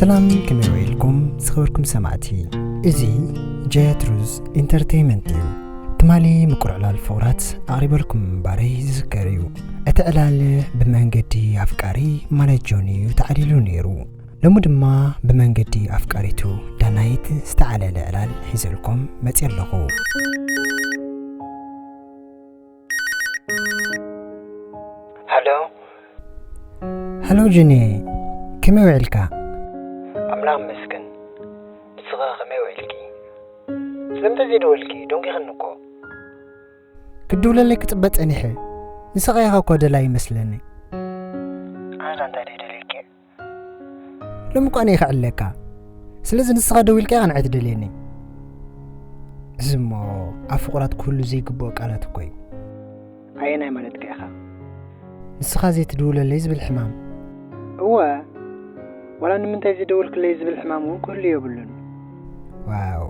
ሰላም፣ ከመይ ውዒልኩም ዝኸበርኩም ሰማዕቲ? እዚ ጀያትሩዝ ኢንተርቴይመንት እዩ። ትማሊ ምቁር ዕላል ፍቑራት ኣቕሪበልኩም ምንባረይ ዝዝከር እዩ። እቲ ዕላል ብመንገዲ ኣፍቃሪ ማለት ጆኒ እዩ ተዓሊሉ ነይሩ። ሎሚ ድማ ብመንገዲ ኣፍቃሪቱ ዳናይት ዝተዓለለ ዕላል ሒዘልኩም መፅየ ኣለኹ። ሃሎ። ሃሎ ጆኒ፣ ከመይ ውዒልካ? ኣምላኽ ይመስገን። ንስኻ ከመይ ውዒልኪ? ስለምንታይ ዘይደወልኪ? ደንጊኽኒ እኮ። ክድውለለይ ክጽበ ጸኒሐ። ንስኻ ኢኻ እኮ ደላይ ይመስለኒ። ኣነ እንታይ ደይ ደልየኪ? ሎሚ እኳ ኣነ እየ ክዕለካ። ስለዚ ንስኻ ደዊልካ ኢኻ ንዓይ ትደልየኒ። እዚ እሞ ኣብ ፍቑራት ክህሉ ዘይግብኦ ቃላት እኮ እዩ። ኣየናይ ማለትካ ኢኻ? ንስኻ ዘይትድውለለይ ዝብል ሕማም። እወ፣ ዋላ ንምንታይ ዝደወልክለይ ዝብል ሕማም እውን ክህሉ የብሉን። ዋው፣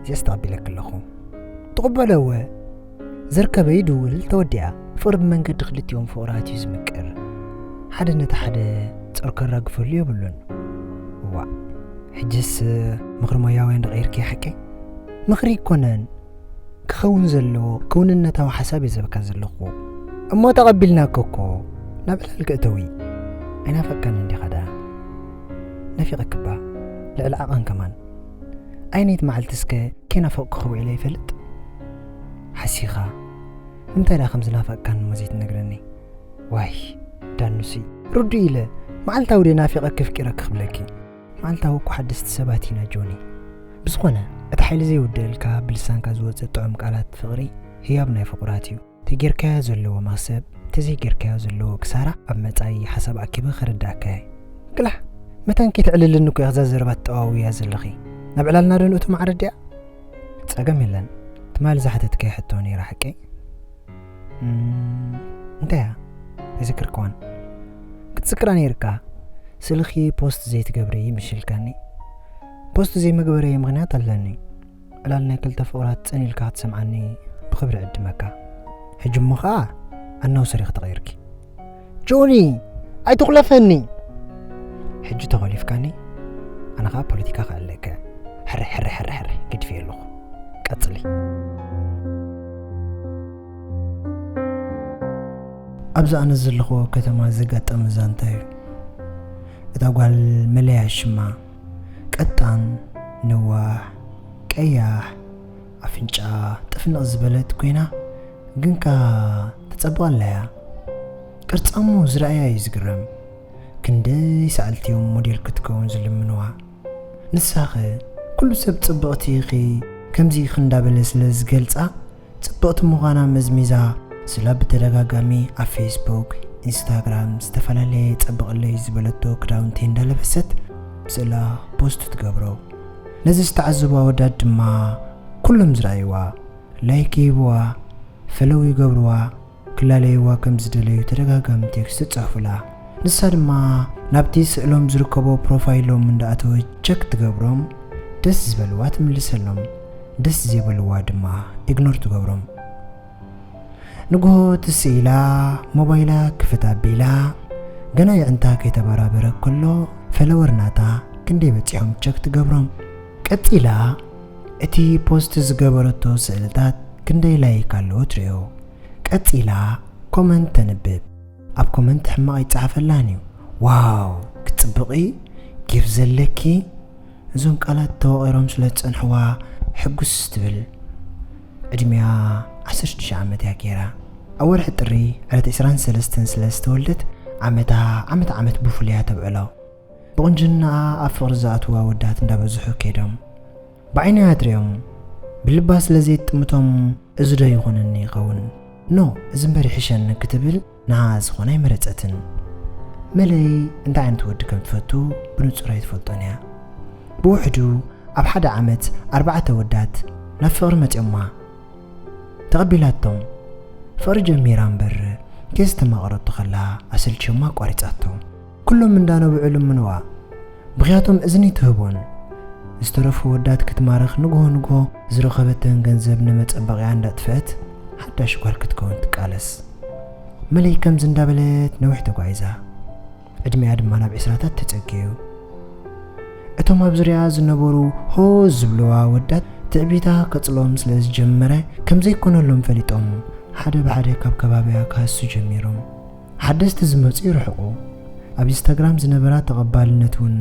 እዚኣስ ተቐቢለኪ ኣለኹ። ትቕበሎ እወ። ዘርከበ ይድውል፣ ተወዲኣ። ፍቕሪ ብመንገዲ ክልቲኦም ፍቑራት እዩ ዝምቅር። ሓደ ነቲ ሓደ ጾር ከራግፈሉ የብሉን። እዋእ፣ ሕጅስ ምኽሪ ሞያውያን ዶ ቀይርኪ ሓቀይ? ምኽሪ ኣይኮነን፣ ክኸውን ዘለዎ ክውንነታዊ ሓሳብ እየ ዝህበካ ዘለኹ። እሞ ተቐቢልናኪ እኮ፣ ናብ ዕላል ክእተዊ። ኣይናፈቅካን እንዲኻ ደኣ? ናፊቐኪ እባ፣ ልዕሊ ዓቐን ከማን። ኣይነይቲ መዓልቲ እስከ ከይናፈቕኩኺ ውዒለ ይፈልጥ? ሓሲኻ፣ ንምንታይ ደኣ ከም ዝናፈቕካኒ እሞ ዘይትነግረኒ? ዋይ፣ ዳኑሲ፣ ርዱእ ኢለ፣ መዓልታዊ ድየ ናፊቐኪ ኣፍቂረኪ ክብለኪ? መዓልታዊ እኮ ሓደስቲ ሰባት ኢና ጆኒ። ብዝኾነ፣ እቲ ሓይሊ ዘይውድኣልካ ብልሳንካ ዝወጽእ ጥዑም ቃላት ፍቕሪ ህያብ ናይ ፍቑራት እዩ። ተጌርካዮ ዘለዎ መኽሰብ፣ ተዘይጌርካዮ ዘለዎ ክሳራ ኣብ መጻኢ ሓሳብ ኣኪበ ከረድኣካ እየ። ግላሕ፣ መታን ከይተዕልልኒ እኮ ኢኻ እዛ ዘረባ ትጠዋውያ ዘለኺ። ናብ ዕላልና ዶ ንእቱ ማዕረ ድያ? ጸገም የለን። ትማሊ ዝሓተትካዮ ሕቶ ነይራ ሓቀይ? እም፣ እንታይ እያ? ኣይዘክርክዋን። ክትዝክራ ነይርካ። ስልኺ ፖስት ዘይትገብሪ ምሽ ኢልካኒ። ፖስት ዘይመግበረይ ምኽንያት ኣለኒ። ዕላል ናይ ክልተ ፍቑራት ጽን ኢልካ ክትሰምዓኒ ብኽብሪ እዕድመካ። ሕጂ እሞ ኸኣ ኣናውሰር ኢኺ ተቐይርኪ። ጆኒ፣ ኣይትኹለፈኒ። ሕጂ ተኾሊፍካኒ፣ ኣነ ኸኣ ፖለቲካ ክኣለካ። ሕረ፣ ሕረ፣ ሕረ፣ ሕረ፣ ገዲፈዮ ኣለኹ። ቀጽሊ። ኣብዚ ኣነ ዘለኹዎ ከተማ ዘጋጠመ ዛንታ እዩ። እታ ጓል መለያ ሽማ ቀጣን፣ ነዋሕ፣ ቀያሕ፣ ኣፍንጫ ጥፍንቕ ዝበለት ኮይና፣ ግንካ ትጸብቕ ኣላ እያ። ቅርጻ እሞ ዝረኣያ እዩ ዝግረም። ክንደይ ሰኣልቲ እዮም ሞዴል ክትከውን ዝልምንዋ። ንሳኸ ኩሉ ሰብ ጽብቕቲ ኢኺ ከምዚ ኢኺ እንዳበለ ስለ ዝገልጻ፣ ጽብቕቲ ምዃና መዝሚዛ፣ ስላ ብተደጋጋሚ ኣብ ፌስቡክ፣ ኢንስታግራም ዝተፈላለየ ጸብቕለይ ዝበለቶ ክዳውንቲ እንዳለበሰት ስእላ ፖስት ትገብሮ። ነዚ ዝተዓዘቡ ኣወዳት ድማ ኩሎም ዝረኣይዋ፣ ላይክ ይህብዋ፣ ፈለው ይገብርዋ፣ ክላለይዋ ከም ዝደለዩ ተደጋጋሚ ቴክስት ይጽሕፉላ። ንሳ ድማ ናብቲ ስእሎም ዝርከቦ ፕሮፋይሎም እንዳኣተወት ቸክ ትገብሮም፣ ደስ ዝበልዋ ትምልሰሎም፣ ደስ ዘይበልዋ ድማ ኢግኖር ትገብሮም። ንግሆ ትስእ ኢላ ሞባይላ ክፍት ኣቢላ ገና የዕንታ ከይተበራበረ ከሎ ፈለወር ናታ ክንደይ በጺሖም ቸክ ትገብሮም። ቀጺላ እቲ ፖስት ዝገበረቶ ስእልታት ክንደይ ላይክ ኣለዎ ትርእዮ። ቀጺላ ኮመንት ተንብብ። ኣብ ኮመንት ሕማቕ ኣይጸሓፈላን እዩ። ዋው ክትጽብቒ፣ ጊፍ ዘለኪ። እዞም ቃላት ተወቒሮም ስለ ዝጸንሕዋ ሕጉስ ትብል። ዕድሚኣ ዓሰርተ ሽዱሽተ ዓመት እያ ገይራ። ኣብ ወርሒ ጥሪ ዕለት ዕስራን ሰለስተን ስለ ዝተወልደት ዓመታ ዓመት ዓመት ብፍሉያ ተብዕሎ። ብቑንጅናኣ ኣብ ፍቕሪ ዝኣትዋ ወዳት እንዳበዝሑ ከይዶም። ብዓይና እያ ትርእዮም። ብልባ ስለ ዘይጥምቶም እዚ ዶ ይኾነኒ ይኸውን? ኖ፣ እዚ እምበር ይሕሸኒ ክትብል ንዓ ዝኾነ ኣይመረጸትን። መለይ እንታይ ዓይነት ወዲ ከም ትፈቱ ብንጹር ኣይትፈልጦን እያ። ብውሕዱ ኣብ ሓደ ዓመት ኣርባዕተ ወዳት ናብ ፍቕሪ መጺኦማ። ተቐቢላቶም። ፍቕሪ ጀሚራ እምበር ኬዝ ተማቕረቶ ከላ ኣሰልችዮማ ኣቋሪጻቶ። ኩሎም እንዳነብዑ ልምንዋ። ብኽያቶም እዝኒ ትህቦን። ዝተረፉ ወዳት ክትማርኽ ንግሆ ንግሆ ዝረኸበተን ገንዘብ ንመጸበቒያ እንዳጥፍአት ሓዳሽ ጓል ክትከውን ትቃለስ። መለይ ከምዚ እንዳበለት ነዊሕ ተጓዒዛ። ዕድሚኣ ድማ ናብ ዕስራታት ተጸጊዑ። እቶም ኣብ ዙርያ ዝነበሩ ሆ ዝብልዋ ወዳት ትዕቢታ ከጽሎም ስለ ዝጀመረ ከም ዘይኮነሎም ፈሊጦም ሓደ ብሓደ ካብ ከባቢያ ክሃሱ ጀሚሮም። ሓደስቲ ዝመጹ ይርሕቑ። ኣብ ኢንስታግራም ዝነበራ ተቐባልነት እውን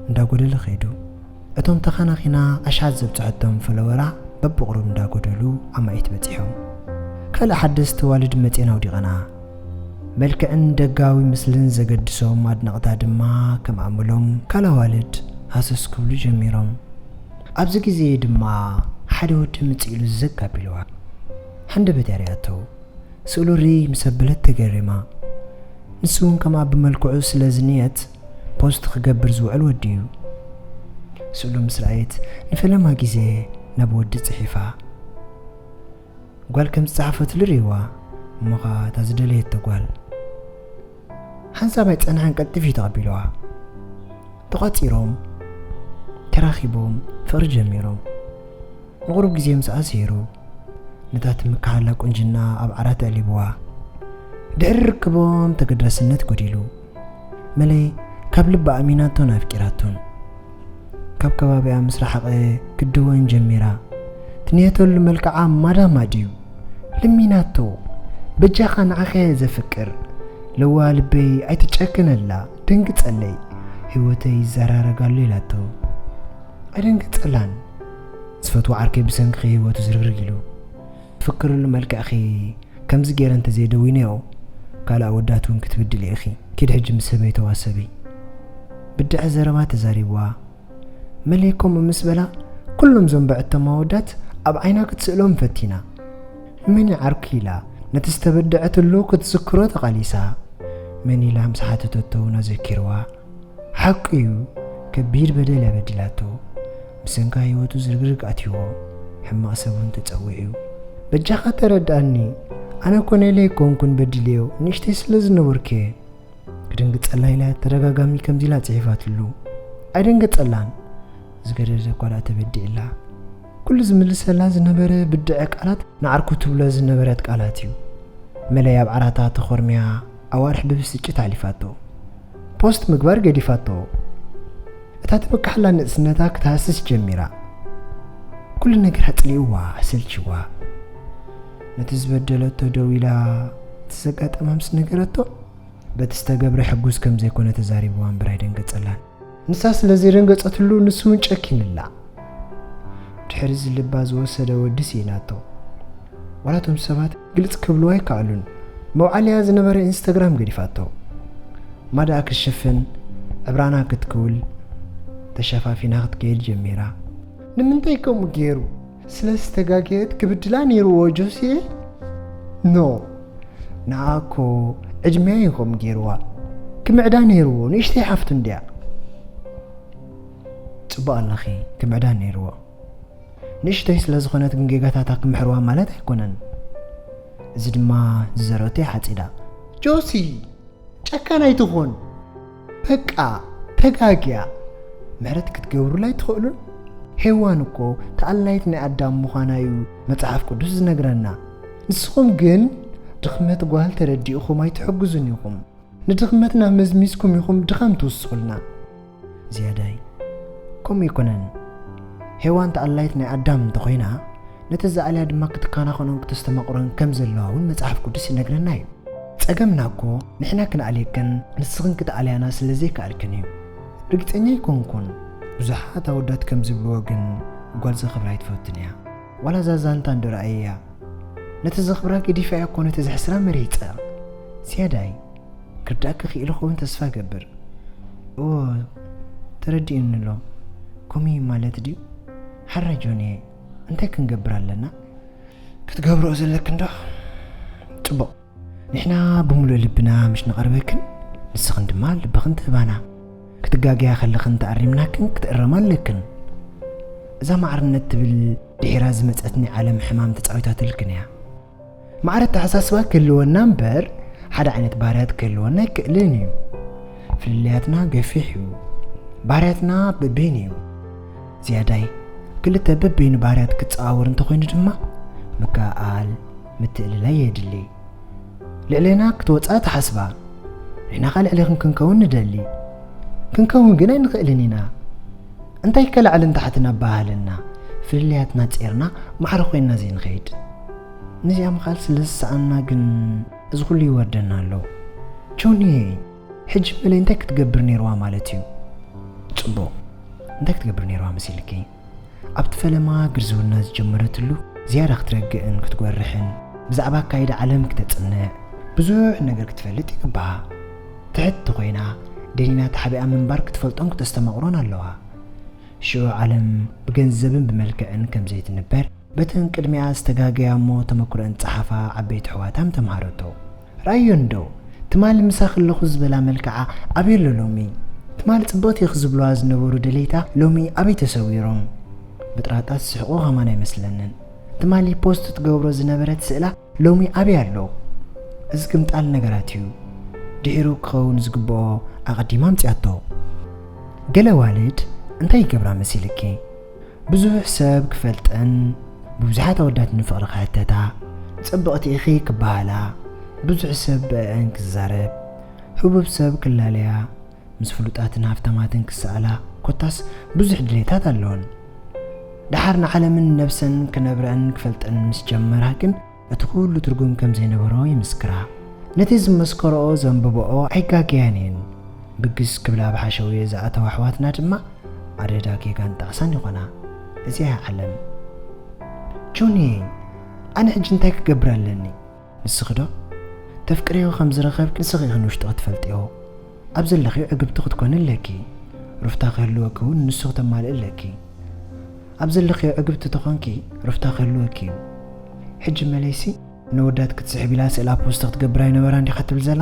እንዳጎደለ ከይዱ። እቶም ተኻናኺና ኣሽሓት ዘብጽሐቶም ፈለወራ በብቕሩብ እንዳጎደሉ ኣማኢት በጺሖም። ካልእ ሓደስቲ ዋልድ መጺኤን ኣውዲቐና። መልክዕን ደጋዊ ምስልን ዘገድሶም ኣድነቕታ ድማ ከም ኣምሎም ካልእ ዋልድ ሃሰስ ክብሉ ጀሚሮም። ኣብዚ ግዜ ድማ ሓደ ወዲ ምጽእ ኢሉ ዘግ ኣቢልዋ። ሃንደበት እያ ሪኣቶ። ስእሉ ርይ ምስ ኣበለት ተገሪማ። ንሱ እውን ከምኣ ብመልክዑ ስለ ዝንየት ፖስት ክገብር ዝውዕል ወዲ እዩ። ስእሉ ምስ ረኣየት ንፈለማ ግዜ ናብ ወዲ ጽሒፋ። ጓል ከም ዝጸሓፈትሉ ርእይዋ። እሞ ኸኣ እታ ዝደለየቶ ጓል። ሓንሳብ ኣይጸንሐን ቀልጢፍ እዩ ተቐቢልዋ። ተቋጺሮም፣ ተራኺቦም፣ ፍቕሪ ጀሚሮም። ንቑሩብ ግዜ ምስኣ ሰይሩ፣ ነታ ትምክሓላ ቁንጅና ኣብ ዓራት ኣሊብዋ። ድሕሪ ርክቦም ተገዳስነት ጎዲሉ። መለይ ካብ ልባ ኣሚናቶን ኣፍቂራቶን። ካብ ከባቢኣ ምስ ረሓቐ ክድወን ጀሚራ። ትንየተሉ መልክዓ ማዳማ ድዩ? ልሚናቶ፣ በጃኻ ንዓኸ እየ ዘፍቅር። ለዋ ልበይ ኣይትጨክነላ፣ ደንግጸለይ። ህይወተይ ይዘራረጋሉ ኢላቶ። ኣይደንግጸላን። ዝፈትዎ ዓርከይ ብሰንክኺ ህይወቱ ዝርግርግ ኢሉ። ፍክርሉ መልክዕኺ ከምዚ ገይረ እንተዘይደዊነዮ፣ ካልእ ኣወዳት እውን ክትብድሊ ኢኺ። ኪድ ሕጂ ምስ ህበይ ተዋሰቢ። ብድዐ ዘረባ ተዛሪብዋ። መለይ ከምኡ ምስ በላ፣ ኩሎም እዞም ብዕቶም ኣወዳት ኣብ ዓይና ክትስእሎም ፈቲና። መን ይዓርኩ ኢላ ነቲ ዝተበድዐትሉ ክትዝክሮ ተቓሊሳ። መን ኢላ ምስ ሓተተቶ እውን ኣዘኪርዋ። ሓቁ እዩ፣ ከቢድ በደል እያ በዲላቶ። ብሰንካ ህይወቱ ዝርግርግ ኣትይዎ። ሕማቕ ሰብ እውን ተጸዊዑ። በጃኻ ተረድኣኒ። ኣነ እኮ ነይለ ኣይኮንኩን በዲለዮ፣ ንእሽተይ ስለ ዝነበርኩ እየ። ክድንግጸላ ኢላ ተደጋጋሚ ከምዚ ኢላ ጽሒፋትሉ። ኣይደንገጸላን። ዝገደደ እኳ ደኣ ተበዲዕላ። ኩሉ ዝምልሰላ ዝነበረ ብድዐ ቃላት ንዓርኩ ትብሎ ዝነበረት ቃላት እዩ። መለይ ኣብ ዓራታ ተኾርምያ ኣዋርሕ ብብስጭት ኣሕሊፋቶ። ፖስት ምግባር ገዲፋቶ። እታ ትምክሓላ ንእስነታ ክትሃስስ ጀሚራ። ኩሉ ነገር ኣጽሊእዋ፣ ኣሰልችዋ። ነቲ ዝበደለቶ ደው ኢላ እቲ ዘጋጠማ ምስ ነገረቶ፣ በቲ ዝተገብረ ሕጉስ ከም ዘይኮነ ተዛሪብዋ እምበር ኣይደንገጸላን። ንሳ ስለ ዘይደንገጸትሉ ንሱ እውን ጨኪንላ። ድሕሪ እዚ ልባ ዝወሰደ ወዲ ስኢናቶ። ዋላ እቶም ሰባት ግልጽ ክብልዋ ኣይከኣሉን። መውዓልያ ዝነበረ ኢንስታግራም ገዲፋቶ። ማዳኣ ክትሽፍን ዕብራና ክትክውል ተሸፋፊና ክትከይድ ጀሚራ። ንምንታይ ከምኡ ገይሩ? ስለ ዝተጋገየት ክብድላ ነይርዎ ጆሲኤ? ኖ፣ ንኣ እኮ ዕድመያ እዩ ከምኡ ገይርዋ። ክምዕዳ ነይርዎ፣ ንእሽተይ ሓፍቱ እንድያ። ጽቡቕ ኣለኺ፣ ክምዕዳ ነይርዎ። ንእሽተይ ስለ ዝኾነት ግን ጌጋታታ ክምሕርዋ ማለት ኣይኮነን። እዚ ድማ ዝዘረቶ እያ ሓጺዳ። ጆሲ፣ ጨካን ኣይትኹን። በቃ፣ ተጋግያ። ምሕረት ክትገብሩላ ኣይትኽእሉን? ሄዋን እኮ ተኣላይት ናይ ኣዳም ምዃና እዩ መጽሓፍ ቅዱስ ዝነግረና። ንስኹም ግን ድኽመት ጓል ተረዲእኹም ኣይትሕግዙን ኢኹም። ንድኽመትና መዝሚዝኩም ኢኹም ድኻም ትውስኹልና። ዝያዳይ፣ ከምኡ ኣይኮነን። ሄዋን ተኣላይት ናይ ኣዳም እንተኾይና፣ ነቲ ዝኣልያ ድማ ክትከናኸኖን ክተስተማቕሮን ከም ዘለዋ እውን መጽሓፍ ቅዱስ ይነግረና እዩ። ጸገምና እኮ ንሕና ክንኣልየክን ንስኽን ክትኣልያና ስለ ዘይከኣልክን እዩ። ርግጸኛ ኣይኮንኩን። ብዙሓት ኣወዳት ከም ዝብልዎ ግን ጓል ዘኽብራ ኣይትፈቱን እያ። ዋላ እዛ ዛንታ እንዶ ረኣየያ። ነቲ ዘኽብራ ገዲፋያ እኮ ነቲ ዘሕስራ መሪጻ። ዝያዳይ፣ ክርዳእኪ ክኢሉ ክኸውን ተስፋ እገብር። እዎ፣ ተረዲኡኒ ኣሎ። ከምኡ እዩ ማለት ድዩ? ሓራይ ጆንየ፣ እንታይ ክንገብር ኣለና? ክትገብርኦ ዘለክን ዶ? ጽቡቕ። ንሕና ብምሉእ ልብና ምሽ ንቐርበክን፣ ንስኽን ድማ ልብኽን ትህባና። ክትጋገያ ከለኽን ተኣሪምናክን ክትእረማ ኣለክን። እዛ ማዕርነት ትብል ድሒራ ዝመጸት ናይ ዓለም ሕማም ተጻዊታትልክን እያ። ማዕረ ኣተሓሳስባ ክህልወና እምበር፣ ሓደ ዓይነት ባህርያት ክህልወና ኣይክእልን እዩ። ፍልልያትና ገፊሕ እዩ። ባህርያትና በበይኑ እዩ። ዝያዳይ፣ ክልተ በበይኑ ባህርያት ክጸዋወር እንተኾይኑ ድማ፣ ምክእኣል፣ ምትእልላይ የድሊ። ልዕሌና ክትወጻ ትሓስባ፣ ንሕና ኸኣ ልዕሌኽን ክንከውን ንደሊ። ክንከውን ግን ኣይንኽእልን ኢና። እንታይ ከ ላዕልን ታሕትን ኣበሃህልና ፍልልያትና ጼርና ማዕረ ኮይና ዘይንኸይድ? ነዚኣ ምኻል ስለ ዝሰኣና ግን እዚ ኩሉ ይወርደና ኣሎ። ጆኒ፣ ሕጂ በለይ እንታይ ክትገብር ነይርዋ ማለት እዩ? ጽቡቕ፣ እንታይ ክትገብር ነይርዋ መሲልኪ? ኣብቲ ፈለማ ግርዝውና ዝጀመረትሉ ዝያዳ ክትረግእን ክትጎርሕን ብዛዕባ ኣካይዳ ዓለም ክተጽንዕ ብዙሕ ነገር ክትፈልጥ ይግባኣ። ትሕቲ ኮይና ደኒና ተሓቢኣ ምንባር ክትፈልጦን ክተስተማቕሮን ኣለዋ። ሽዑ ዓለም ብገንዘብን ብመልክዕን ከም ዘይትንበር በተን ቅድሚኣ ዝተጋገያ እሞ ተመክሮአን ጸሓፋ ዓበይቲ ኣሕዋታ ምተምሃረቶ። ራእዮ እንዶ ትማሊ ምሳ ከለኹ ዝበላ መልክዓ ኣበይ ኣሎ ሎሚ? ትማሊ ጽብቕቲ ኢኺ ዝብልዋ ዝነበሩ ደለይታ ሎሚ ኣበይ ተሰዊሮም? ብጥራጣት ዝስሕቑ ኸማን ኣይመስለንን። ትማሊ ፖስት ትገብሮ ዝነበረት ስእላ ሎሚ ኣበይ ኣሎ? እዚ ግምጣል ነገራት እዩ። ድሒሩ ክኸውን ዝግብኦ ኣቐዲማ ኣምጺኣቶ። ገለ ኣዋልድ እንታይ ይገብራ መሲልኪ? ብዙሕ ሰብ ክፈልጠን ብብዙሓት ኣወዳት ንፍቕሪ ክሕተታ፣ ጽብቕቲ ኢኺ ክበሃላ፣ ብዙሕ ሰብ ብእአን ክዛረብ፣ ህቡብ ሰብ ክላለያ፣ ምስ ፍሉጣትን ሃፍታማትን ክሰኣላ፣ ኮታስ ብዙሕ ድሌታት ኣለወን። ደሓር ንዓለምን ነብሰን ክነብረአን ክፈልጠን ምስ ጀመራ ግን እቲ ኩሉ ትርጉም ከም ዘይነበሮ ይምስክራ። ነቲ ዝመስከረኦ ዘንበበኦ ኣይጋገያን እየን። ብግስ ክብላ ብሓሸውየ ዝኣተዋ ኣሕዋትና ድማ ኣደዳ ጌጋን ጣዕሳን ይኾና። እዚኣ እያ ዓለም። ጆኒ፣ ኣነ ሕጂ እንታይ ክገብር ኣለኒ? ንስኺ ዶ? ተፍቅርዮ ከም ዝረኸብኪ ንስኺ ኢኺ ንውሽጥኺ ትፈልጥዮ። ኣብ ዘለኽዮ ዕግብቲ ክትኮኒ ኣለኪ። ሩፍታ ክህልወኪ እውን ንሱ ክተማልኢ ኣለኪ። ኣብ ዘለኽዮ ዕግብቲ ተኾንኪ ሩፍታ ክህልወኪ እዩ። ሕጂ መለይሲ ንወዳት ክትስሕብ ኢላ ስእላ ፖስት ክትገብር ኣይነበራን ዲኻ ትብል ዘላ?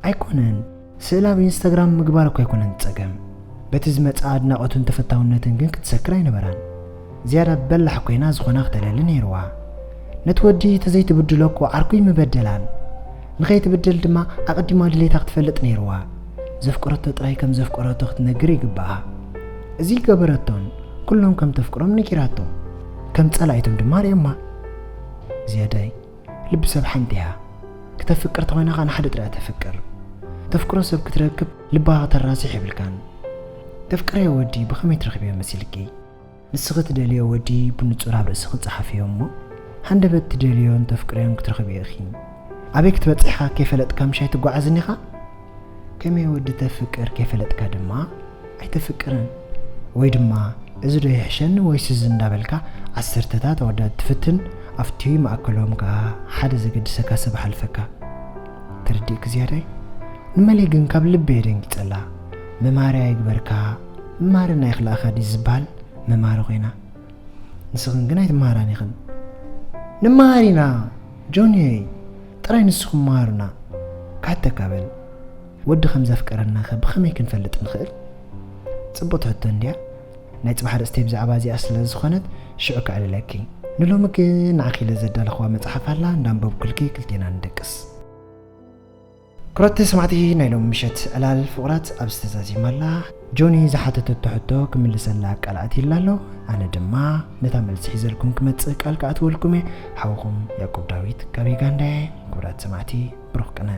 ኣይኮነን። ስእላ ኣብ ኢንስታግራም ምግባር እኮ ኣይኮነን ጸገም። በቲ ዝመጽኣ ኣድናቖትን ተፈታውነትን ግን ክትሰክር ኣይነበራን። ዝያዳ በላሕ ኮይና ዝኾና ክተለሊ ነይርዋ። ነቲ ወዲ ተዘይትብድሎ እኮ ዓርኩ ይምበደላን። ንኸይትብደል ድማ ኣቐዲማ ድሌታ ክትፈልጥ ነይርዋ። ዘፍቀረቶ ጥራይ ከም ዘፍቀረቶ ክትነግር ይግብኣ። እዚ ገበረቶን ኩሎም ከም ተፍቅሮም ነጊራቶም። ከም ጸላኢቶም ድማ ርእዮማ። ዝያዳይ ልቢ ሰብ ሓንቲ እያ። ክተፍቅር ተኾይና ኸኣ ንሓደ ጥራይ ተፍቅር። ተፍቅሮ ሰብ ክትረክብ ልባ ከተራስሕ የብልካን። ተፍቅረዮ ወዲ ብኸመይ ትረኽብዮ መሲልኪ? ንስኺ ትደልዮ ወዲ ብንጹር ኣብ ርእስኺ ጸሓፍዮ እሞ፣ ሃንደበት ትደልዮን ተፍቅርዮን ክትረኽብዮ ኢኺ። ኣበይ ክትበጽሕኻ ከይፈለጥካ ምሻይ ትጓዓዝን ኢኻ? ከመይ ወዲ ተፍቅር ከይፈለጥካ ድማ ኣይተፍቅርን። ወይ ድማ፣ እዚ ዶ ይሕሸኒ ወይስ እዚ እንዳበልካ ዓሰርተታት ኣወዳት ትፍትን፣ ኣብቲ ማእከሎም ከኣ ሓደ ዘገድሰካ ሰብ ሓልፈካ። ተረዲእኪ ዝያዳይ? ንመለይ ግን ካብ ልቢ እየ ደንጊጸላ። መማርያ ይግበርካ፣ መማርና ይኽልኣኻ ድዩ ዝበሃል? መማሪ ኮይና። ንስኽን ግን ኣይትመሃራን ኢኽን። ንመሃር ኢና፣ ጆኒየይ። ጥራይ ንስኹም መሃሩና። ክሓተካ በል። ወዲ ከም ዘፍቀረናኸ ብኸመይ ክንፈልጥ ንኽእል? ጽቡቕቲ ሕቶ እንድያ። ናይ ጽባሕ ርእስተይ ብዛዕባ እዚኣ ስለ ዝኾነት ሽዑ ከዕልለኪ። ንሎሚ ግን ንዓኺ ኢለ ዘዳለኽዋ መጽሓፍ ኣላ፣ እንዳንበብኩልኪ ክልቴና ንደቅስ። ክቡራት ሰማዕቲ፣ ናይ ሎሚ ምሸት ዕላል ፍቑራት ኣብዚ ተዛዚማ ኣላ። ጆኒ ዝሓተተቶ ሕቶ ክምልሰላ ቃል ኣትይላ ኣሎ። ኣነ ድማ ነታ መልሲ ሒዘልኩም ክመጽእ ቃል ክኣትወልኩም እየ። ሓውኹም ያዕቆብ ዳዊት ካብ ዩጋንዳ እየ። ክቡራት ሰማዕቲ፣ ብሩኽ ቅነ።